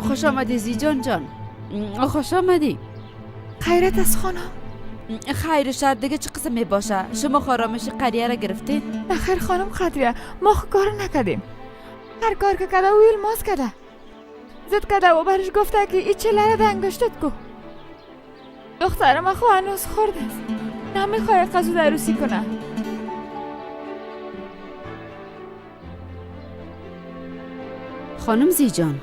خوش آمدی زیجان جان، خوش آمدی. خیرت از خانم. خیر شد دیگه چه قسم میباشه؟ شما خارامش قریه را گرفتین؟ نه خیر خانم قدریه، ما خو کار نکردیم. هر کار که کده او الماس کده، زد کده و برش گفته که ای چله را انگشتت کو. دختر ما خو هنوز خرد است، نمیخواه قضو عروسی کنه. خانم زیجان،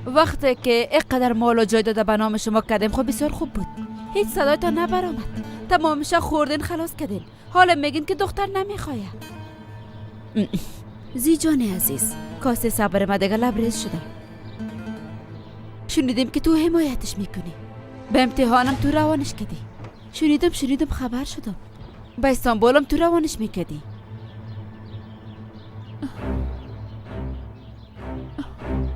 وقتی که اینقدر مال و جای داده به نام شما کردیم خب بسیار خوب بود، هیچ صدایتان نبرآمد، تمامش خوردین خلاص کردین، حالا میگین که دختر نمیخواه. زیجان عزیز، کاسه صبر ما دیگه لبریز شده. شنیدیم که تو حمایتش میکنی، به امتحانم تو روانش کردی. شنیدم خبر شدم، به استانبولم تو روانش میکردی.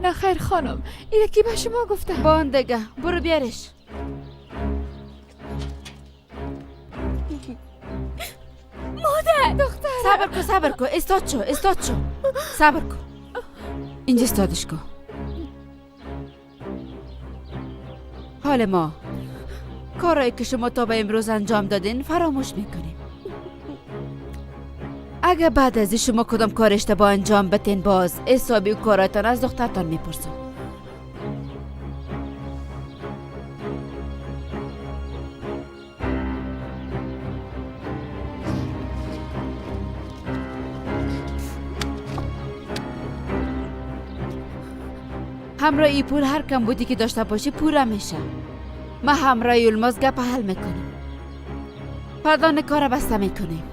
نه خیر خانم، این کی به شما گفته؟ بان دیگه، برو بیارش. مادر، دختر، صبر کن، استاد شو، صبر کن، اینجا استادش کن. حال ما کارایی که شما تا به امروز انجام دادین فراموش میکنیم. اگه بعد از شما کدام کار اشتباه انجام بتین، باز حسابی و کارایتان از دخترتان میپرسم. همراه ای پول هر کم بودی که داشته باشی پوره میشه. ما همراه الماس گپ حل میکنیم، فردا کار بسته میکنیم.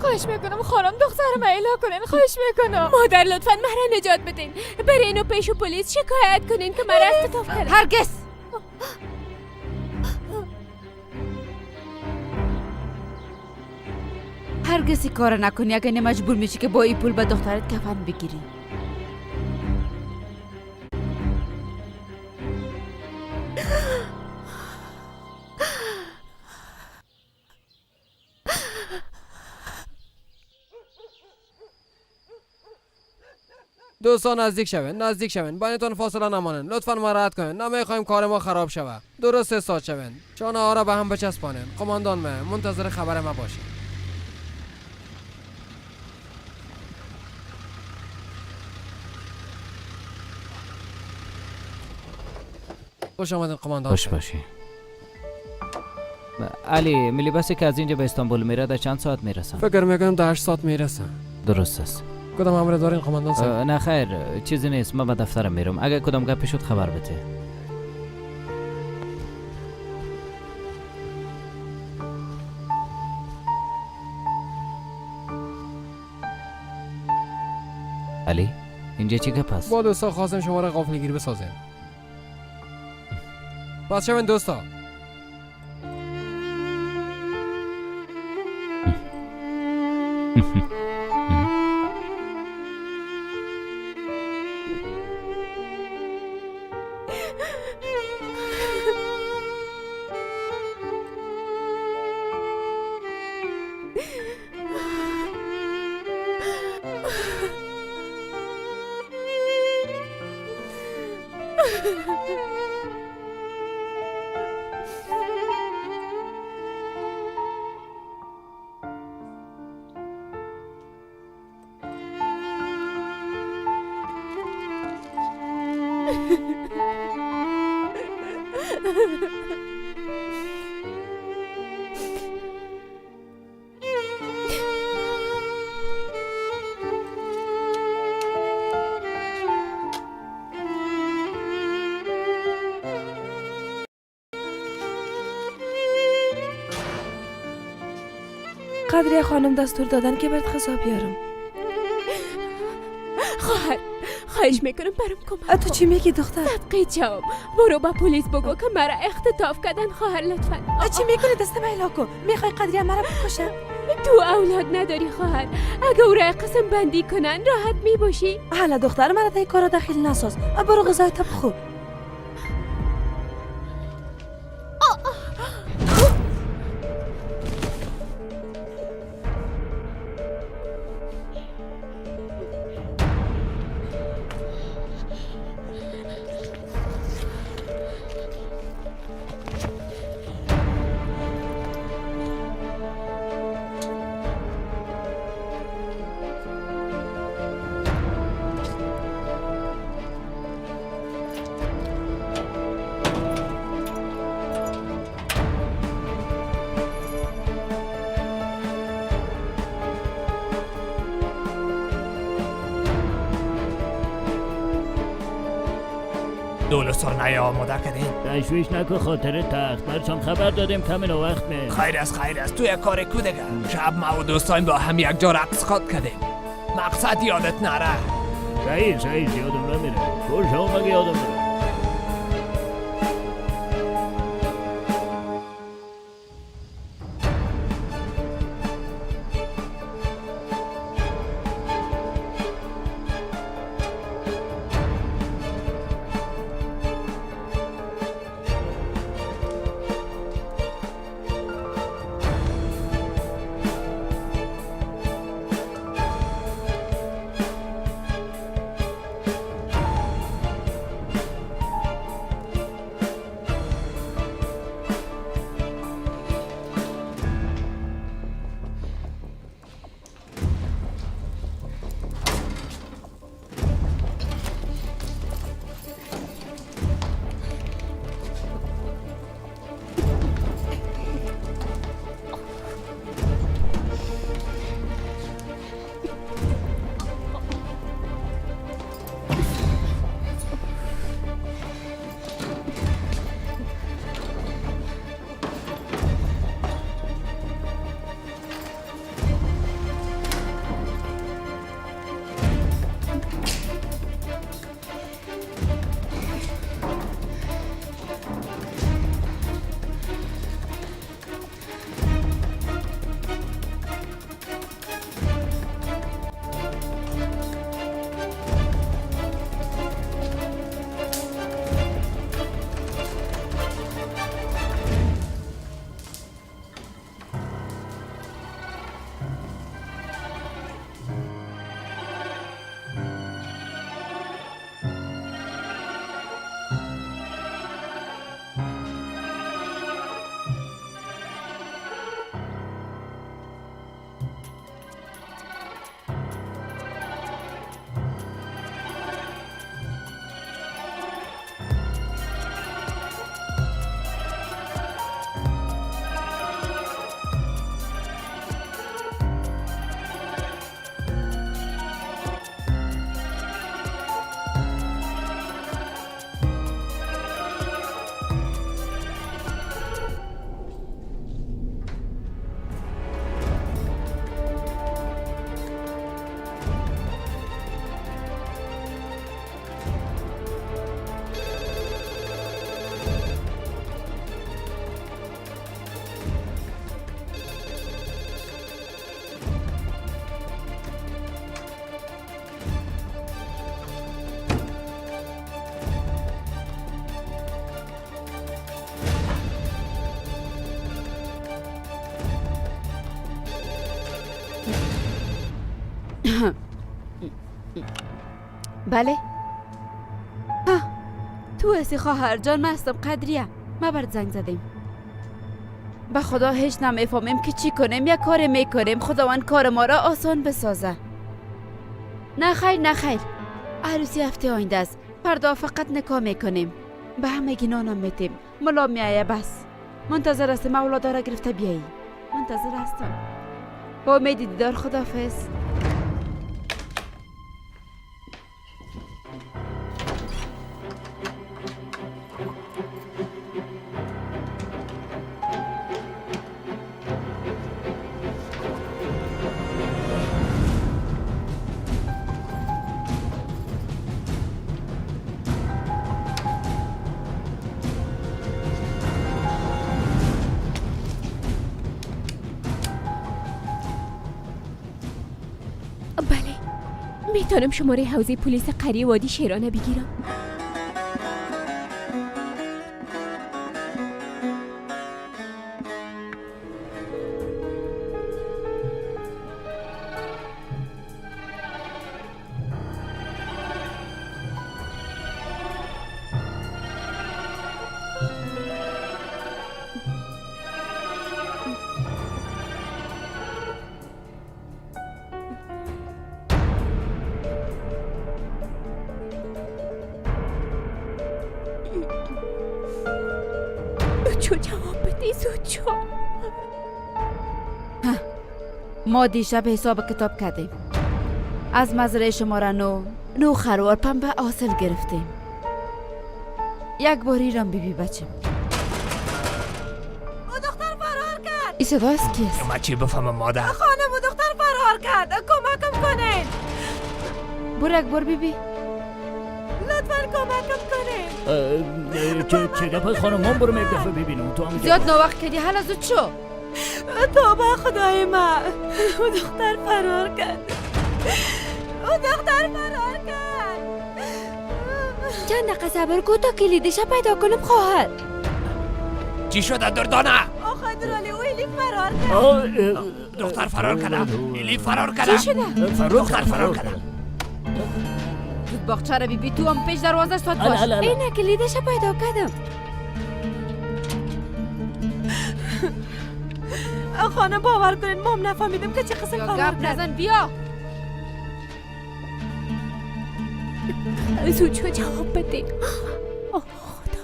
خواهش میکنم خانم، دخترم ایلا کنین، خواهش میکنم. مادر لطفا مرا نجات بدین، برین و پیش پلیس شکایت کنین که مرا اختطاف کردن. هرگز. هرگز این کار نکنی، اگه نه مجبور میشی که با این پول به دخترت کفن بگیری. دوستان نزدیک شوین، بینتان فاصله نمانن، لطفا مراعات کنین، نمیخوایم کار ما خراب شوه. درست استاد شوین، چانه ها را به هم بچسبانین. قماندان ما منتظر خبر ما باشین. خوش آمدین قماندان. خوش باشی. علی، ملی که از اینجا به استانبول میره در چند ساعت میرسم؟ فکر میکنم در 8 ساعت میرسم. درست است. کدام امر دارین قماندان صاحب؟ نه خیر، چیزی نیست، من به دفترم میرم. اگر کدام گپی شد خبر بده. علی، اینجا چی گپ است؟ با دوستا خواستم شما را غافلگیر بسازیم. پس شوین دوستا. قدریه خانم دستور دادن که برات غذا بیارم. خواهر، خواهش میکنم برام کمک. تو چی میگی دختر؟ صدقی جواب، برو با پلیس بگو که مرا اختطاف کردن. خواهر لطفا. چی میکنی؟ دست من کو. میخوای قدریه مرا بکشه؟ تو اولاد نداری خواهر، اگه او را قسم بندی کنن راحت میباشی. حالا دختر مرا در کارا دخیل نساز، برو غذای تا بخور. دول و سرنه آماده کردین؟ تشویش نکو، خاطر تخت برشان خبر دادیم، کمی وقت می. خیر است، خیر است. تو یک کار کو دیگه. شب ما و دوستایم با هم یک جا رقص خواد کردیم. مقصد یادت نره. صحیح صحیح، یادم نمیره. کور شما مگه یادم بره؟ بله ها، تو هستی خواهر جان؟ من هستم قدریه. ما برات زنگ زدیم. به خدا هیچ نمیفهمیم که چی کنیم. یک کار میکنیم، خداوند کار ما را آسان بسازه. نه خیر، نه خیر، عروسی هفته آینده است. فردا فقط نکاح میکنیم، به همگی نانم میتیم، ملا میایه. بس منتظر هستیم اولادا را گرفته بیایی. منتظر هستم. با امید دیدار، خدافظ. بله، میتونم شماره حوزه پلیس قریه وادی شیرانه بگیرم؟ زود شو، جواب بده، زود شو. ما دیشب حساب کتاب کردیم. از مزرعه شماره 9، 9 خروار پنبه حاصل گرفتیم. یک بار ایران بیبی بچم. او دختر فرار کرد. این صدا از کی است؟ ما چی بفهمم مادر؟ خانم او دختر فرار کرد، کمکم کنین. برو یک بار بیبی. لطفا کمکم کنین. چه گپ است خانم؟ من برم یک دفعه ببینم. تو هم زیاد ناوقت کردی، حالا زود شو. توبه خدای من، او دختر فرار کرد. او دختر فرار کرد. چند دقیقه صبر کو تا کلیدش پیدا کنم خواهر. چی شده دردانه؟ آخه درالی او الیف فرار کرد. دختر فرار کرده. الیف فرار کرده. چی شده؟ دختر فرار کرده. زود باغچه را بیبی، تو هم پیش دروازه ساد باش. اینه کلیدش پیدا کردم. خانم باور کنین ما هم نفهمیدیم که چه قسم فرار کرد. گپ نزن بیا. زود شو جواب بده. آه خدا.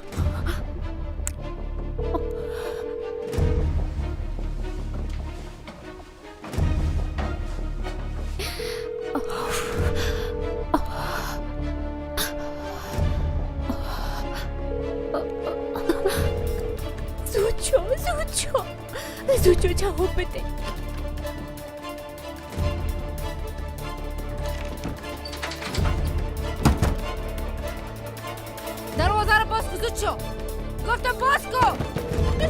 زود شو زود شو زود شو جواب بده. دروازه رو باز کن، زود شو. گفتم باز کن.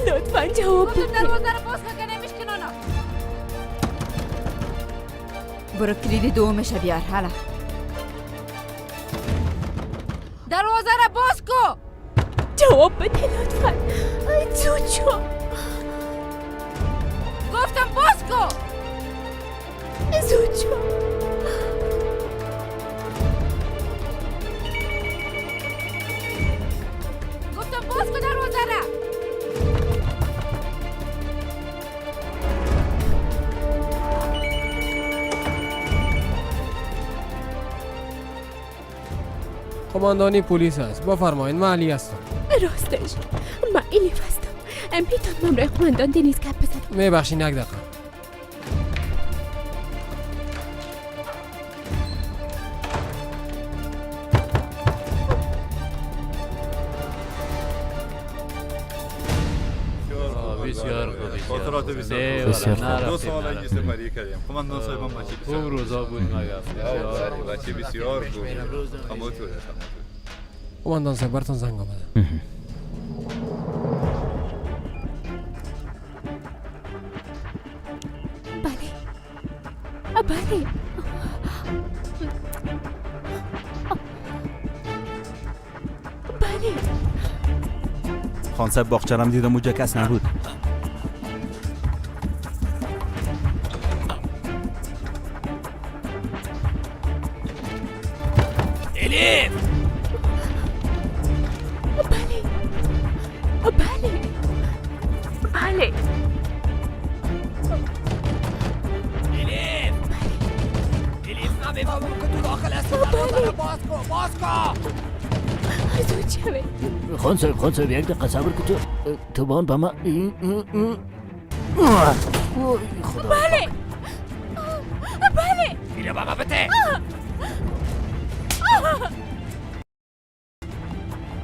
لطفا جواب بده. گفتم دروازه رو باز کن که نمیشکنانا. برو کلید دومش بیار. حالا دروازه رو باز کن. جواب بده لطفا. زود شو. گفتم باز کن. زود شو. گفتم باز کن دروازه را. قماندانی پلیس است. بفرمایید، من علی هستم. راستش من الیف هستم. میتونم رای قماندان دنیز گپ بزنم؟ میبخشین یک دقیقه. بسیار خوب، بسیار خوب. 2 سال سپری کردیم. قماندان صاحب بچه بسیار خوب روزا بود مگر. بچه بسیار خوب. قماندان صاحب براتون زنگ آمده. بله بله. بله. خان صاحب باغچه دیدم اونجا کس نبود. الیف. بله بله بله. الیف الیف من میفهمم که تو داخل هستی. دروازه رو باز کن، باز کن. زود شوه. خان صاحب، خان صاحب یک دقیقه صبر کن. تو بان به من. خدا. بله بله. اینو به من بده.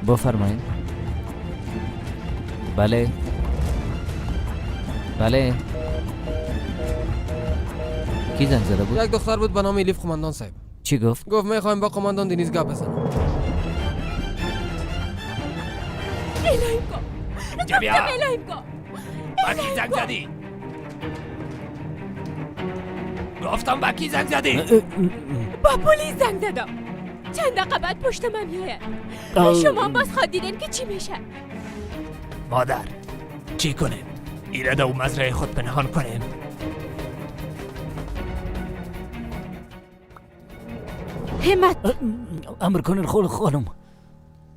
بفرمایید. بله بله. کی زنگ زده بود؟ یک دختر بود به نام الیف قماندان صاحب. چی گفت؟ گفت میخوایم با قماندان دنیز گپ بزنم. الهیم کو. اینجا بیا. گفتم الهیم کو. با کی زنگ زدی؟ گفتم با کی زنگ زدی؟ با پلیس زنگ زدم. چند دقیقه بعد پشت من میآید. شما باز خواد دیدین که چی میشه. مادر چی کنیم؟ ایره دو مزرعه خود پنهان کنیم. همت. امر کنین خانم.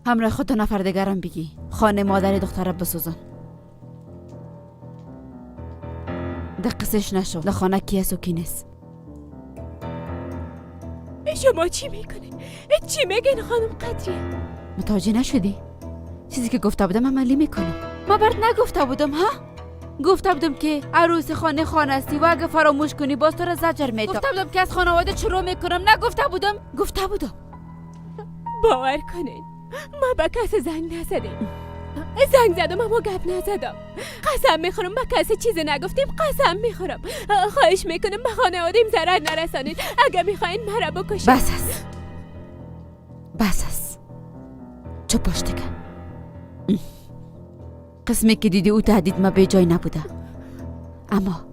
همراه خود نفر دیگرم بگی خانه مادر دختره بسوزن. دقیقش نشو در خانه کی است و کی نیست. شما چی میکنین؟ چی میگین خانم قدریه؟ متوجه نشدی؟ چیزی که گفته بودم عملی میکنم. ما برات نگفته بودم ها؟ گفته بودم که عروس خانه خانه هستی و اگه فراموش کنی باز تو را زجر میدم. گفته بودم که از خانواده چرو میکنم. نگفته بودم؟ گفته بودم. باور کنین ما به کسی زنگ نزدیم. زنگ زدم اما گپ نزدم. قسم میخورم به کسی چیزی نگفتیم. قسم میخورم. خواهش میکنم به خانوادیم ضرر نرسانید. اگه میخواین مرا بکشید. بس است، بس است، چپ باش دیگه. قسمی که دیدی او تهدید ما به جای نبوده، اما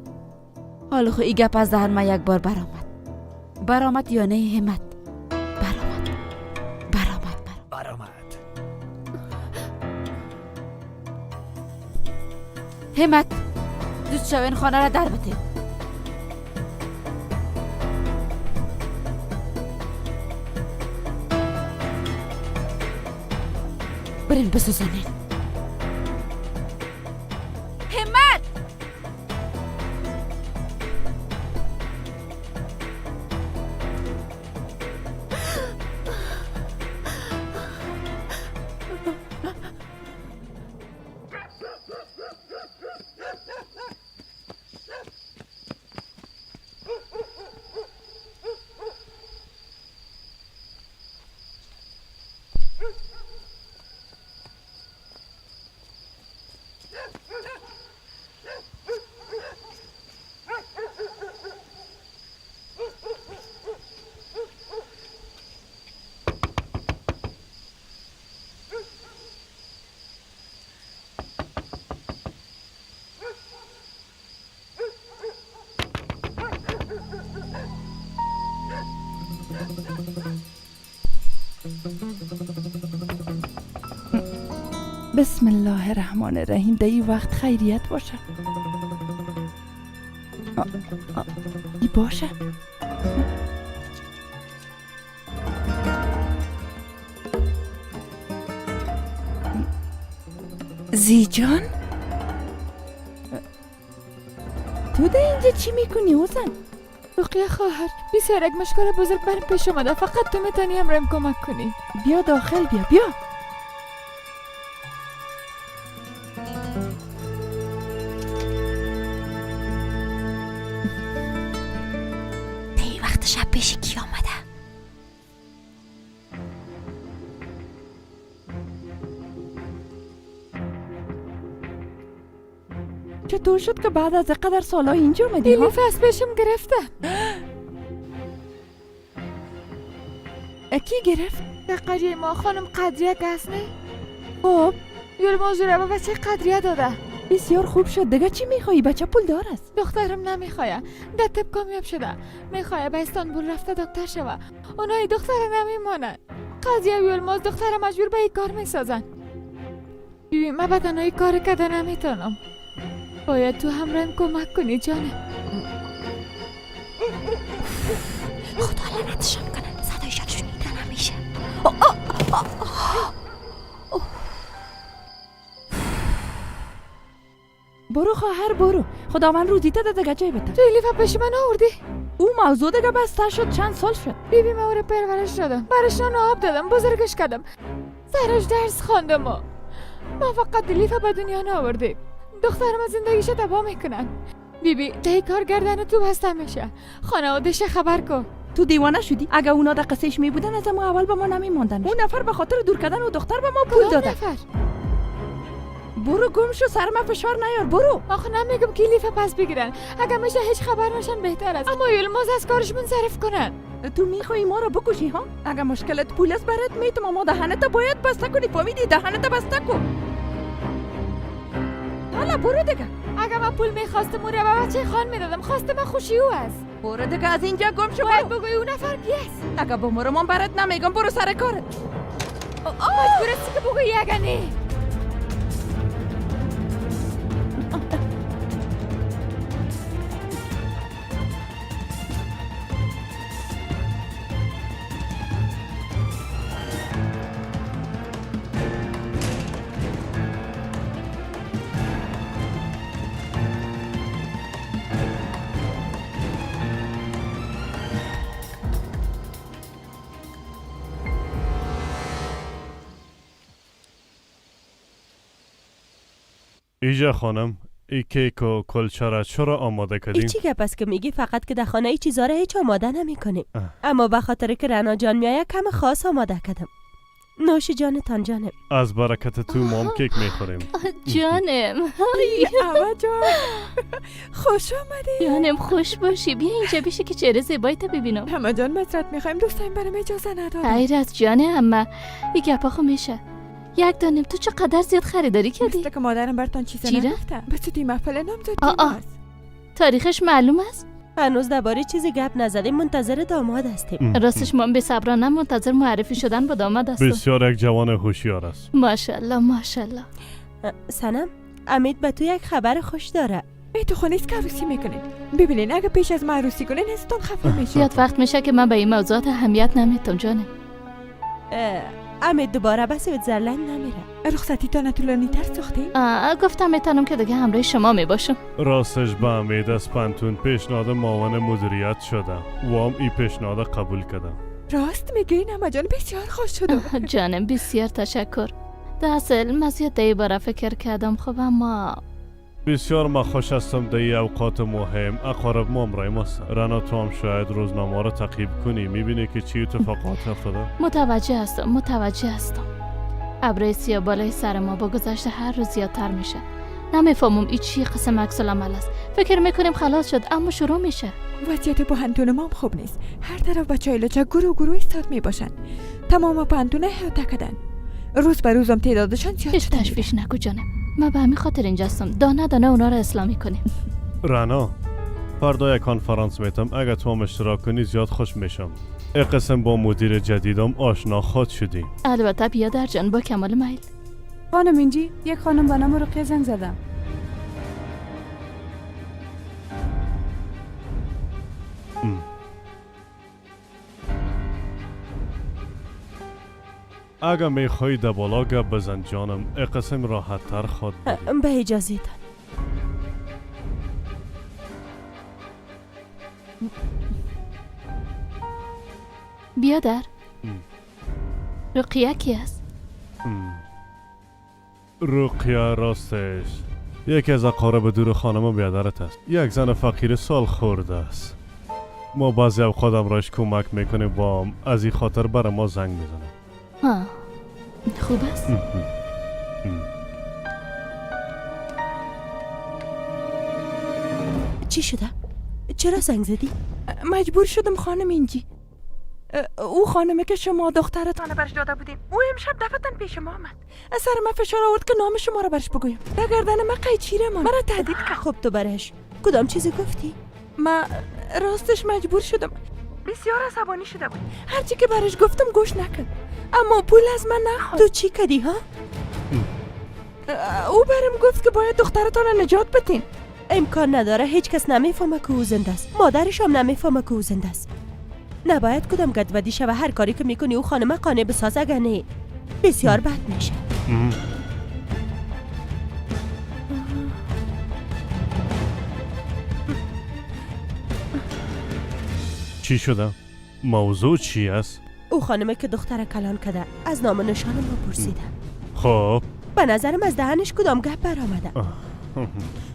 حالا خو ای گپ از دهن ما یک بار برآمد. برآمد یا نه همت؟ برآمد، برآمد، برآمد. همت، زود شوین خانه را در بده. برین بسوزانین. همت! بسم الله الرحمن الرحیم. در این وقت خیریت باشه. ای باشه. زی جان، تو در اینجا چی میکنی اوزن؟ رقیه خواهر، بسیار یک مشکل بزرگ برم پیش آمده. فقط تو میتونی همرایم کمک کنی. بیا داخل، بیا بیا. وقت شب پیش کی آمده؟ چطور شد که بعد از قدر سالا اینجا آمدی؟ الیف از پیشم گرفته. کی گرفت؟ در قریه ما خانم قدریه گس نه؟ خب یلماز رو به بچه قدریه داده. بسیار خوب شد. دیگه چی میخوایی؟ بچه پول دار است. دخترم نمیخوایه، در طب کامیاب شده، میخوایه به استانبول رفته دکتر شوه. اونای دختر نمیمانن. قضیه یلماز دختر مجبور به این کار میسازن. بیبی من به تنهایی کار کرده نمیتونم. باید تو همرایم کمک کنی جانم. خدا لعنتشان کنه، صدایشان شنیده نمیشه. برو خواهر برو، خداوند روزی تا دیگه جای بده. تو الیف پیش من آوردی؟ او موضوع دیگه بسته شد، چند سال شد. بیبی من او رو پرورش دادم، برش نان آب دادم، بزرگش کردم، سرش درس خواندم. ما فقط الیف به دنیا نآوردیم. دخترم از زندگیش تباه میکنن. بیبی ده کار گردن تو بسته میشه. خانواده‌ش خبر کن. تو دیوانه شدی؟ اگه اونا در قصهش می بودن از ما اول به ما نمیماندن. اون نفر به خاطر دور کردن و دختر به ما پول داده. نفر؟ برو گم شو، سر ما فشار نیار، برو. آخه نمیگم که لیف پس بگیرن. اگه میشه هیچ خبر نشن بهتر است. اما یلماز از کارش منصرف کنن. تو میخوای ما رو بکشی ها؟ اگه مشکلت پول است برات میتم، اما دهنت باید بسته کنی. فهمیدی؟ دهنت بسته کن. حالا برو دیگه. اگه من پول میخواستم او رو به بچه خان میدادم. خواست من خوشی او است. برو دیگه از اینجا گم شو. باید بگوی اون نفر کی است. اگه بمرم من برات نمیگم. برو سر کارت. مجبور هستی که بگویی اگه نه. ایجا خانم، ای کیک و کلچه را چرا آماده کردیم؟ ای چی گپ است که میگی؟ فقط که در خانه ای چیزا را هیچ آماده نمی کنیم. اما به خاطر که رنا جان میآید کم خاص آماده کردم. نوش جانتان جانم. از برکت تو ما هم کیک میخوریم. جانم. اما جان خوش آمدی. جانم خوش باشی. بیا اینجا بیشه که چهره زیبایی تا ببینم. اما جان معذرت میخوایم، دوستایم برام اجازه ندادن. غیر از جان اما این گپا خو میشه. یک دانم تو چقدر زیاد خریداری کردی؟ مثل که مادرم براتان چیزی نگفته. به سودی محفل نامزدی ماست. تاریخش معلوم است؟ هنوز درباره چیزی گپ نزدیم، منتظر داماد هستیم. راستش ما بی‌صبرانه منتظر معرفی شدن با داماد هستم. بسیار یک جوان هوشیار است. ماشاءالله ماشاءالله. سنم امید به تو یک خبر خوش داره. ای تو خونه که عروسی میکنین. ببینین اگه پیش از ما عروسی کنین ازتون خفه میشه. زیاد وقت میشه که من به این موضوعات اهمیت نمیتم جانم. امید دوباره به سویتزرلند نمیره. رخصتی تا طولانی تر ساختیم؟ گفتم میتونم که دیگه همراه شما میباشم. راستش به امید از پنتون پیشنهاد معاون مدیریت شده و هم این پیشنهاد قبول کردم. راست میگین اما جان، بسیار خوش شدم. جانم بسیار تشکر. در اصل من زیاد در باره فکر کردم. خب اما بسیار ما خوش هستم در این اوقات مهم اقارب ما همراه ماست. رنا تو هم شاید روزنامه را تعقیب کنی، میبینی که چی اتفاقات افتاده. متوجه هستم متوجه هستم. ابرای سیاه بالای سر ما با گذشت هر روز زیادتر میشه. نمیفهمم این چی قسم عکس العمل است. فکر میکنیم خلاص شد اما شروع میشه. وضعیت پوهنتون ما هم خوب نیست. هر طرف بچهای لچک گروه گروه استاد میباشن. تمام پوهنتون احاطه کردن. روز به روزم تعدادشان زیاد شده. تشویش نکو جانم، من به همین خاطر اینجا هستم. دانه دانه اونا را اسلامی کنیم. رنا فردا یک کنفرانس میتم، اگه تو هم اشتراک کنی زیاد خوش میشم. یک قسم با مدیر جدیدم آشنا خود شدی. البته بیادر جان با کمال میل. خانم اینجی یک خانم به نام رقیه زنگ زدم. اگه میخوای در بالا گپ بزن جانم، یک قسم راحت تر خود بودی. به اجازه تان. بیادر رقیه کی است؟ رقیه راستش یکی از اقارب دور خانم بیادرت است. یک زن فقیر سال خورده است. ما بعضی اوقات همراهش کمک میکنیم و از این خاطر برای ما زنگ میزنه. خوب است. چی شده؟ چرا زنگ زدی؟ مجبور شدم خانم اینجی. او خانمه که شما دخترتان برش داده بودین، او امشب دفتن پیش ما آمد. سر من فشار آورد که نام شما را برش بگویم. در گردن من قیچیره من مرا تهدید کرد. خب تو برش کدام چیزی گفتی؟ من راستش مجبور شدم. بسیار عصبانی شده بود. هرچی که برش گفتم گوش نکرد. اما پول از من نخواست. تو چی کردی ها؟ او برم گفت که باید دخترتان را نجات بدین. امکان نداره، هیچ کس نمیفهمه که او زنده است. مادرش هم نمیفهمه که او زنده است. نباید کدام گدودی شوه. هر کاری که میکنی او خانم قانع بساز، اگه نه بسیار بد میشه. چی شده؟ موضوع چی است؟ او خانمه که دختر کلان کده از نام و نشان ما پرسیده. خب به نظرم از دهنش کدام گپ برآمده.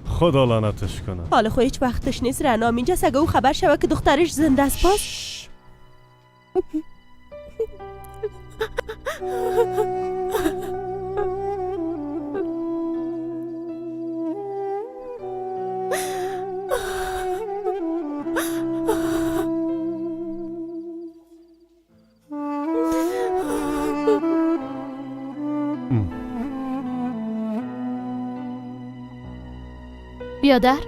خدا لعنتش کنه. حالا خو هیچ وقتش نیست. رنا اینجا اگه او خبر شوه که دخترش زنده است باز. بیادر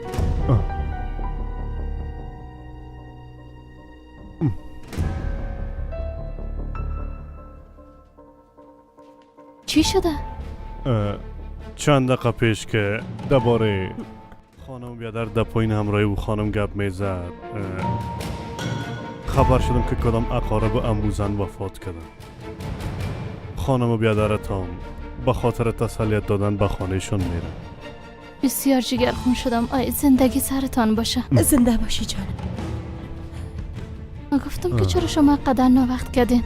چی شده؟ چند دقیقه پیش که درباره خانم بیادر در پایین همراه او خانم گپ میزد، خبر شدم که کدام اقارب اموزن وفات کردن. خانم بیادرتان به خاطر تسلیت دادن به خانهشون میره. بسیار جگرخون شدم. آی زندگی سرتان باشه. زنده باشی جانم. ما گفتم که چرا شما قدر ناوقت کردین.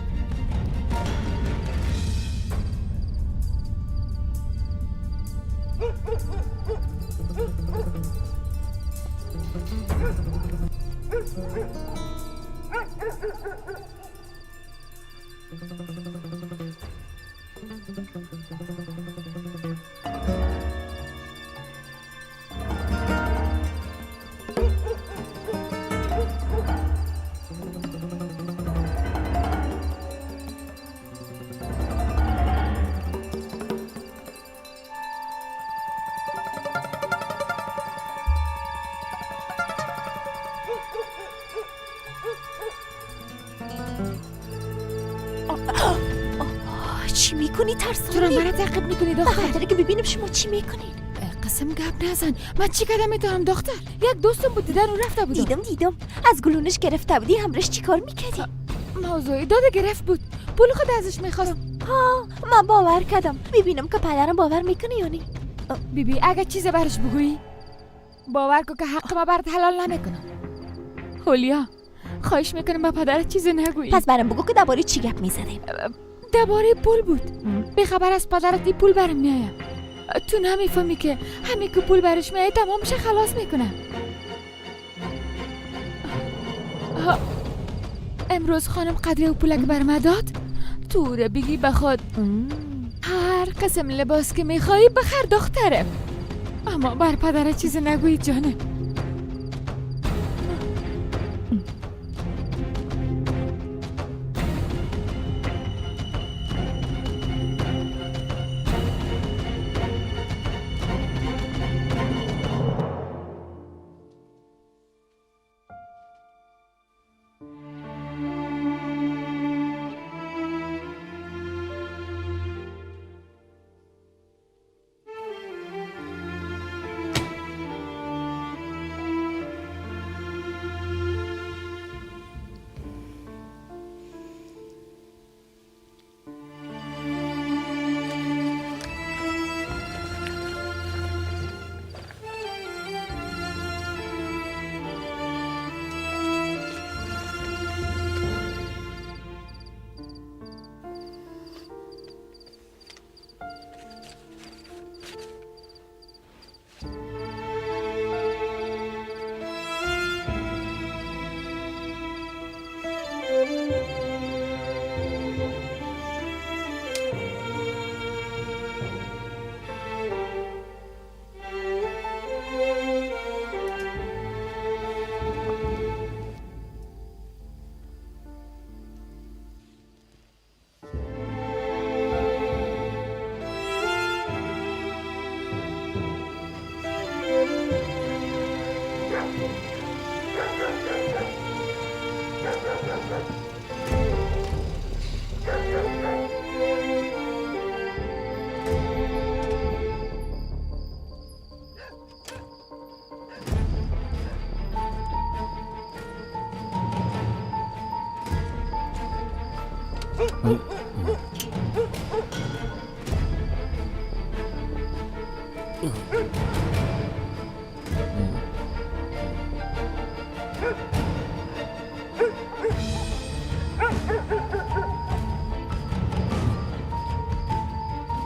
میکنی ترسانی؟ چرا مرا تعقیب میکنی دختر؟ بخاطر که ببینم شما چی میکنین. قسم گپ نزن، من چی کردم میتونم دختر؟ یک دوستم بود دیدن و رفته بودم. دیدم از گلونش گرفته بودی، همراهش چیکار میکردی؟ موضوعی داده گرفت بود، پول خود ازش میخواستم. ها من باور کردم، میبینم که پدرم باور میکنه یا نه. بیبی اگه چیز برش بگویی باور کن که حق ما برات حلال نمیکنم. هولیا خواهش میکنم به پدرت چیزی نگویی. پس برام بگو که درباره چی گپ میزدیم؟ درباره پول بود. بی خبر از پدرت این پول برم میآید. تو نمیفهمی که همین که پول برش میآید تمامش خلاص میکنه. امروز خانم قدریه و پولک بر ما داد، تو رو بگی به خود هر قسم لباس که میخوایی بخر دخترم، اما بر پدرت چیزی نگویی جانم.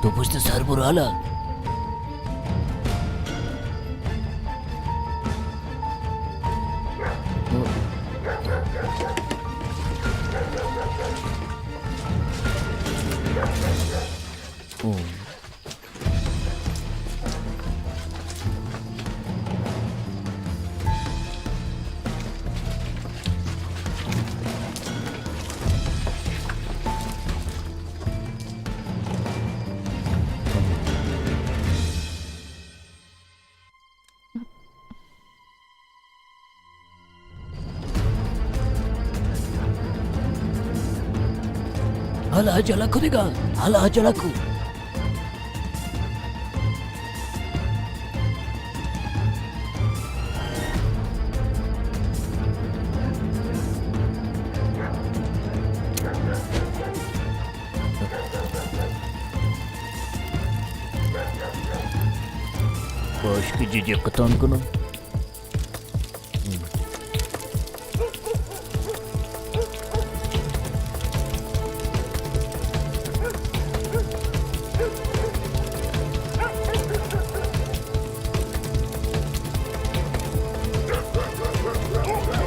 تو پشت سر برو حالا. حالا عجله کو دیگه، حالا عجله کو. باش که جیجی قطان کنم.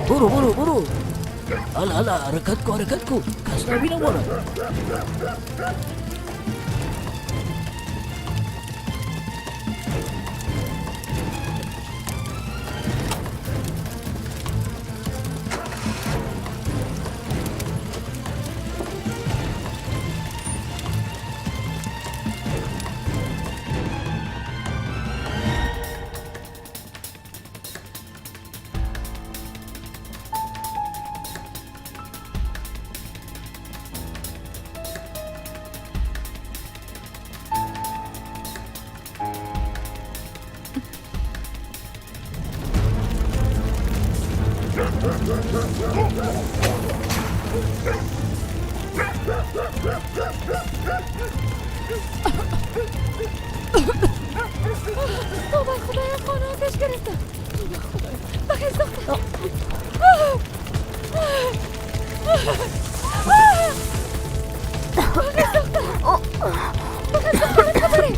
برو برو برو، هلا هلا، حرکت کو حرکت کو، کس نبینه مورا. توبه خدایا، خانه آتش گرفته. توبه خدایا، بخیر دختر. بخیر دختر، بخیر دختر، خبری.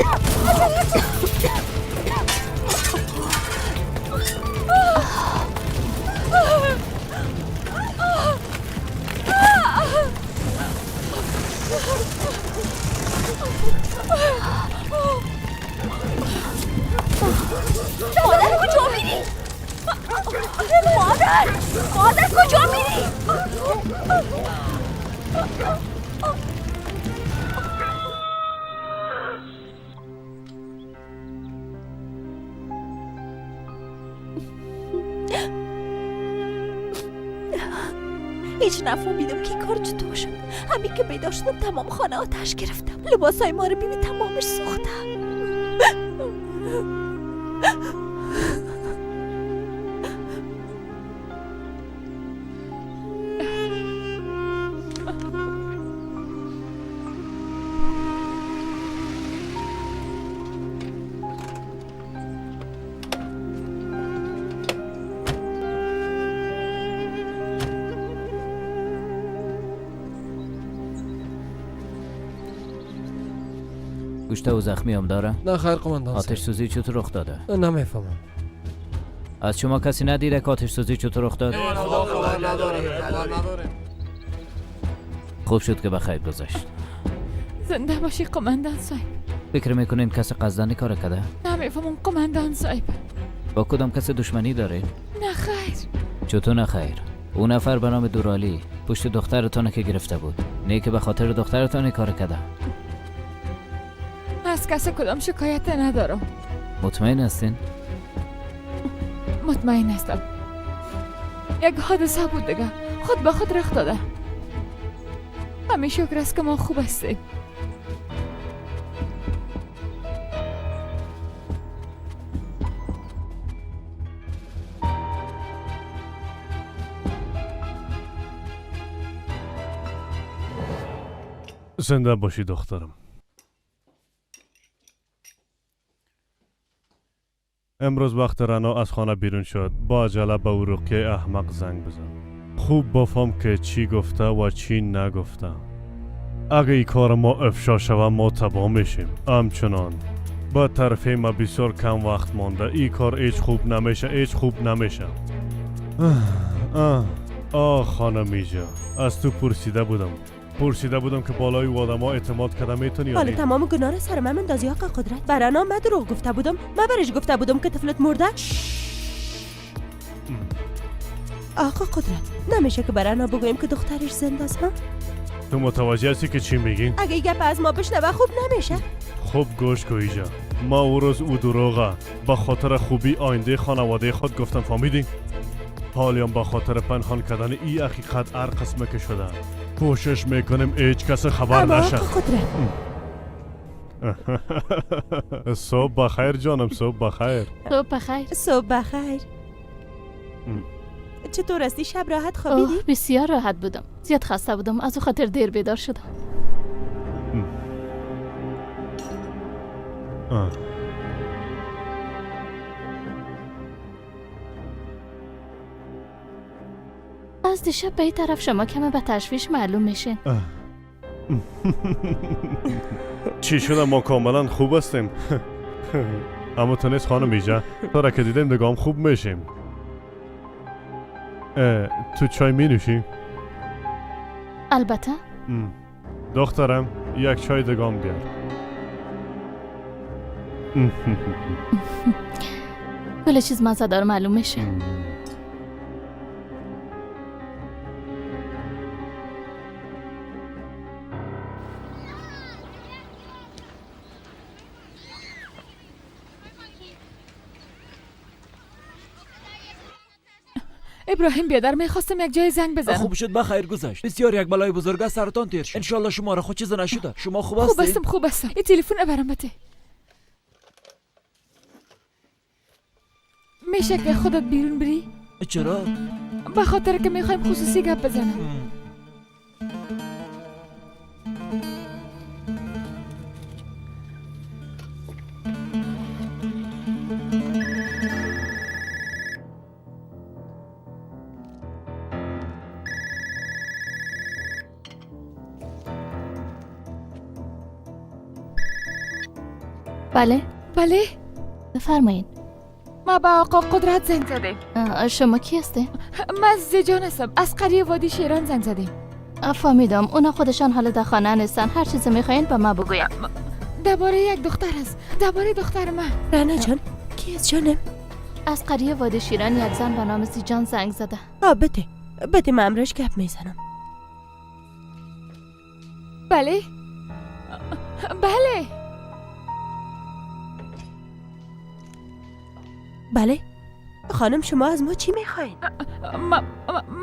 مادر کجا میری؟ مادر، مادر کجا میری؟ هیچ نفهمیدم که این کار چطور شد. همین که بیدار شدم تمام خانه آتش گرفتم. لباسای ما رو ببین، تمامش سوخته. کشته و زخمی هم داره؟ نه خیر قماندان. آتش سوزی چطور رخ داده؟ نمیفهمم. از شما کسی ندیده که آتش سوزی چطور رخ داد؟ خوب شد که بخیر گذشت. زنده باشی قماندان صاحب. فکر میکنین کسی قصدن کار کرده؟ نمیفهمم قماندان صاحب. با کدام کسی دشمنی داره؟ نه خیر. چطور نه خیر؟ اون نفر به نام دورالی پشت دخترتان که گرفته بود، نه که به خاطر دخترتان کار کرده. از کسی کدام شکایت ندارم. مطمئن هستین؟ مطمئن هستم. یک حادثه بود دیگه، خود به خود رخ داده. همه شکر است که ما خوب هستیم. زنده باشی دخترم. امروز وقت رنا از خانه بیرون شد، با عجله به او رقیه احمق زنگ بزن. خوب بفهم که چی گفته و چی نگفته. اگه ای کار ما افشا شوه ما تباه میشیم. همچنان با طرفی ما بسیار کم وقت مانده. ای کار هیچ خوب نمیشه، هیچ خوب نمیشه. آه خانم ایجا، از تو پرسیده بودم که بالای او آدم ها اعتماد کرده میتونی یا حالا نه؟ تمام گناه را سر من اندازی آقا قدرت. برای من دروغ گفته بودم. من برش گفته بودم که طفلت مرده. آقا قدرت، نمیشه که برای بگویم که دخترش زنده است ها؟ تو متوجه هستی که چی میگی؟ اگه گپ از ما بشنوه خوب نمیشه. خوب گوش کو ایجا، ما او روز او دروغه به خاطر خوبی آینده خانواده خود گفتم، فهمیدی؟ حالیان به خاطر پنهان کردن ای حقیقت هر قسمه که شده کوشش میکنیم هیچ کس خبر نشه. صبح بخیر جانم، صبح بخیر. صبح بخیر. صبح بخیر. چطور هستی؟ شب راحت خوابیدی؟ بسیار راحت بودم. زیاد خسته بودم، از او خاطر دیر بیدار شدم. از دیشب به این طرف شما کمه به تشویش معلوم میشین. چی شده؟ ما کاملا خوب هستیم. اما تو نیست خانم ایجا، تو را که دیدیم دیگه هم خوب میشیم. تو چای می نوشی؟ البته. دخترم یک چای دیگه هم بیار. کل چیز مزه دار معلوم میشه. ابراهیم بیادر، میخواستم یک جای زنگ بزنم. خوب شد بخیر گذشت. بسیار یک بلای بزرگ از سرتان تیر شد. انشالله شما را خود چیز نشده. شما خوب هستی؟ خوب هستم، خوب هستم. این تلفن برام بده. میشه که خودت بیرون بری؟ چرا؟ به خاطر که میخوایم خصوصی گپ بزنم. بله بله، بفرمایید. ما با آقا قدرت زنگ زدیم. شما کی هستی؟ من زیجان هستم، از قریه وادی شیران زنگ زدیم. فهمیدم، اونا خودشان حالا در خانه نیستن. هر چیزی میخواین به ما بگویم. درباره یک دختر است، درباره دختر من. رعنا جان، کی است جانم؟ از قریه وادی شیران یک زن به نام زیجان زنگ زده. بده بده، من امرش گپ میزنم. بله بله بله. خانم شما از ما چی میخواین؟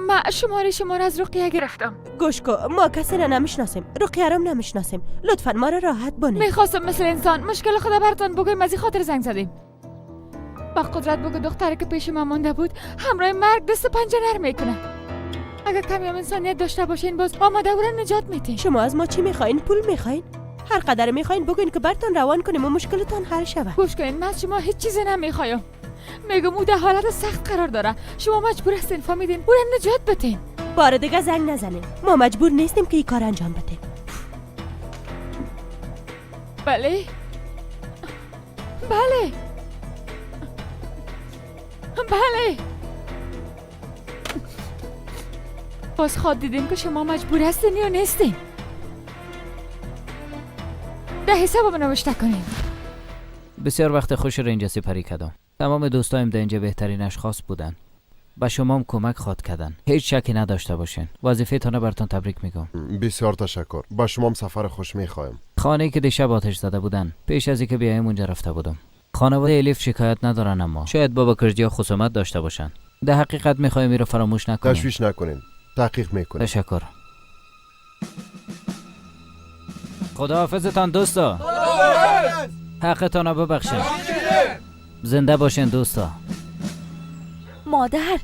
ما شماره شما را از رقیه گرفتم. گوش کو، ما کسی را نمیشناسیم، رقیه را نمیشناسیم. لطفا ما را راحت بانید. میخواستم مثل انسان مشکل خدا براتان بگویم، از این خاطر زنگ زدیم. با قدرت بگو دختری که پیش ما مانده بود همراه مرگ دست پنجه نرم میکنه. اگر کمی هم انسانیت داشته باشین باز آماده او را نجات میتین. شما از ما چی میخواین؟ پول میخواین؟ هر قدر میخواین بگوین که براتان روان کنیم و مشکلتان حل شود. گوش کنین، من از شما هیچ چیزی نمیخوایم. میگم او در حالت سخت قرار داره، شما مجبور هستین، فهمیدین؟ او را نجات بدین. بار دیگه زنگ نزنین، ما مجبور نیستیم که این کار انجام بدیم. بله بله بله. باز خواد دیدیم که شما مجبور هستین یا نیستین. ده حساب نوشته کنین. بسیار وقت خوش را اینجا سپری کردم. تمام دوستایم در اینجا بهترین اشخاص بودن. به شما هم کمک خواد کردن، هیچ شکی نداشته باشین. وظیفه تانه براتون تبریک میگم. بسیار تشکر. با شما هم سفر خوش میخوایم. خانه که دیشب آتش زده بودن، پیش از اینکه بیایم اونجا رفته بودم. خانواده الیف شکایت ندارن، اما شاید بابا کرجیا خصومت داشته باشن. در حقیقت میخوایم اینو فراموش نکنیم. تشویش نکنین، تحقیق میکنیم. تشکر. خداحافظتان دوستا. حقتان را ببخشین. زنده باشین دوستا. مادر،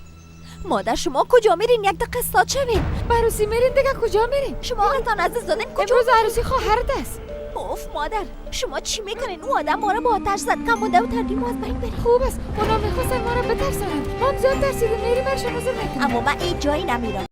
مادر شما کجا میرین؟ یک دقیقه ساکت شوین. عروسی میرین دیگه، کجا میرین؟ شما آقاتان عزیز دادین کجا؟ امروز عروسی خواهرت است. اوف مادر، شما چی میکنین؟ اون آدم ما را با آتش زد، کم مونده و تردیم از بین بریم. خوب است، اونا میخواستن ما را بترسانند، ما هم زیاد ترسیدیم. میریم برشان حضور میکنیم. اما من هیچ جایی نمیرم.